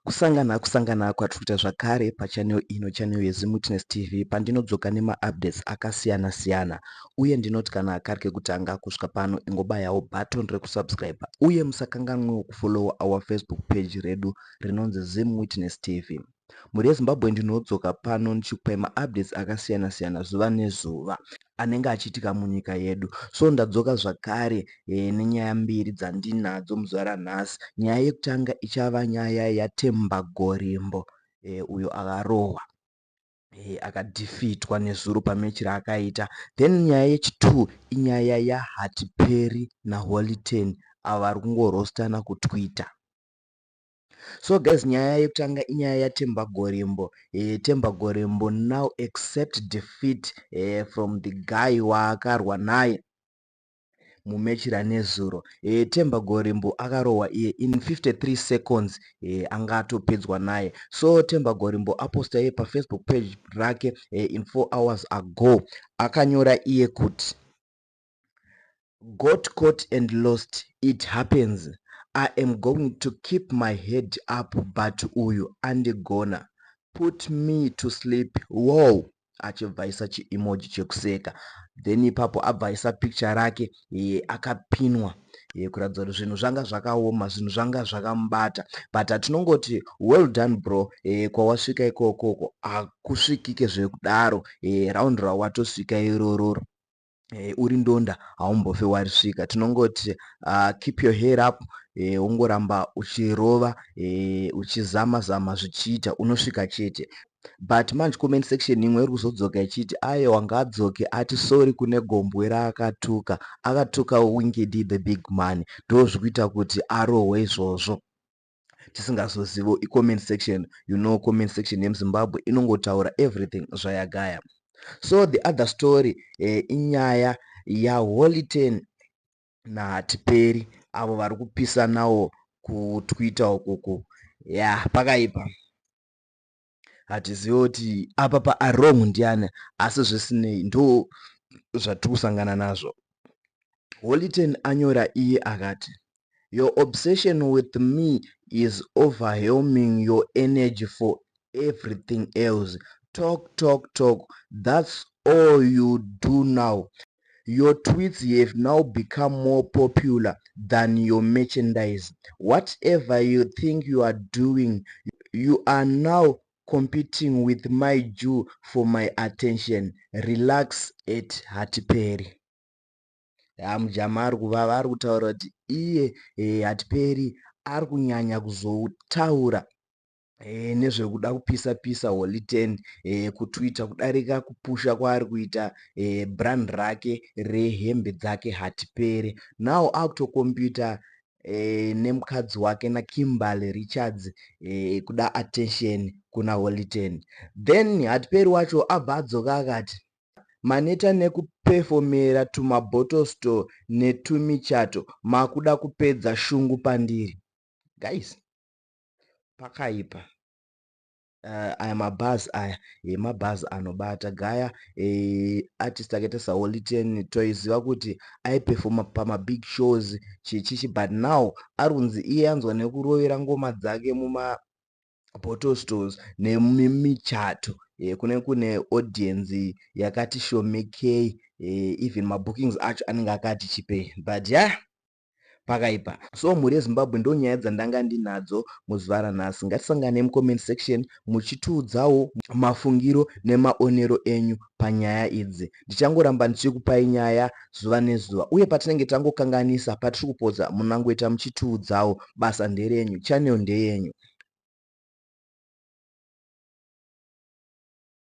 Kusangana kusangana kwatiri kuita zvakare pachannel ino, channel yeZimwitness TV, pandinodzoka nemaupdates akasiyana siyana. Uye ndinoti kana kari kekutanga kusvika pano, ingobayawo button rekusubscribe, uye musakanganwewo kufollowa our Facebook page redu rinonzi Zimwitness TV. Mhuri yeZimbabwe, ndinodzoka pano ndichikupai maupdates akasiyana siyana zuva nezuva anenge achiitika munyika yedu. So ndadzoka zvakare nenyaya mbiri dzandinadzo muzuva ranhasi. Nyaya yekutanga ichava nyaya yaTemba Gorimbo, uyo akarohwa, akadefeatwa nezuro pamatch raakaita. Then nyaya yechi2 inyaya yaHatiperi naHoly 10, avo vari kungorostana kuTwitter. So guys, nyaya yekutanga inyaya yaTemba Gorimbo. Temba Gorimbo now accept defeat from the guy waakarwa naye mumatch ranezuro. Temba Gorimbo akarohwa iye in 53 seconds, anga atopedzwa naye. So Temba Gorimbo aposta iye paFacebook page rake in 4 hours ago, akanyora iye kuti, "Got caught and lost. It happens. I am going to keep my head up, but uyu andigona, put me to sleep. Wow." Achibvaisa chiemoji chekuseka, then ipapo abvaisa picture rake akapinwa, kuratidza kuti zvinhu zvanga zvakaoma, zvinhu zvanga zvakamubata. But hatinongoti well done, bro. Kwawasvika ikokoko hakusvikike zvekudaro. Round rawatosvika irororo, uri ndonda haumbofe warisvika. Tinongoti keep your head up, ungoramba uchirova, uchizama zama, zvichiita unosvika chete. But manje comment section imwe iri kuzodzoka ichiti aiwa, ngaadzoke ati sorry kune gombwe raakatuka. Akatuka Winky D, the big man, ndo zvikuita kuti arohwe izvozvo. Tisingazozivo icomment section. You know, comment section yemuZimbabwe inongotaura everything zvayagaya. So the other story, inyaya yaHoly 10 naHatiperi, avo vari kupisanawo kuTwitter ukoko. Ya, pakaipa. Hatizivi kuti apa paarong ndiani, asi zvisinei ndo zvatiri kusangana nazvo. Holy 10 anyora iye akati, "Your obsession with me is overwhelming your energy for everything else. Talk, talk, talk. That's all you do now. Your tweets have now become more popular than your merchandise. Whatever you think you are doing, you are now competing with my Jew for my attention. Relax." At Hatiperi. Mujama ari kuvava, ari kutaura kuti iye Hatiperi ari kunyanya kuzotaura nezvekuda kupisa pisa Holy 10 kuTwitter kudarika kupusha kwaari kuita brand rake rehembe dzake Hatiperi. Now akutocompeta nemukadzi wake naKimberly Richards kuda attention kuna Holy 10. Then Hatiperi wacho abva adzoka akati, "Maneta nekupefomera tumabottle store netumichato, makuda kupedza shungu pandiri." Guys, pakaipa. Aya mabhazi, aya mabhazi anobata gaya. Artist akaita saHoly 10 toiziva kuti aipefoma pamabig shows chichichi, but now ari kunzi iye anzwa nekurovera ngoma dzake mumabottle stores nemimichato, kune kune audience yakati shomekei. Even mabookings acho anenge akati chipei, but ya, yeah, pakaipa. So mhuri yeZimbabwe, ndo nyaya dzandanga ndinadzo muzuva ranhasi. Ngatisangane mucomment section muchitiudzawo mafungiro nemaonero enyu panyaya idzi. Ndichangoramba ndichikupai nyaya zuva nezuva, uye patinenge tangokanganisa, patiri kupodza, munangoita muchitiudzawo. Basa nderenyu, channel ndeyenyu.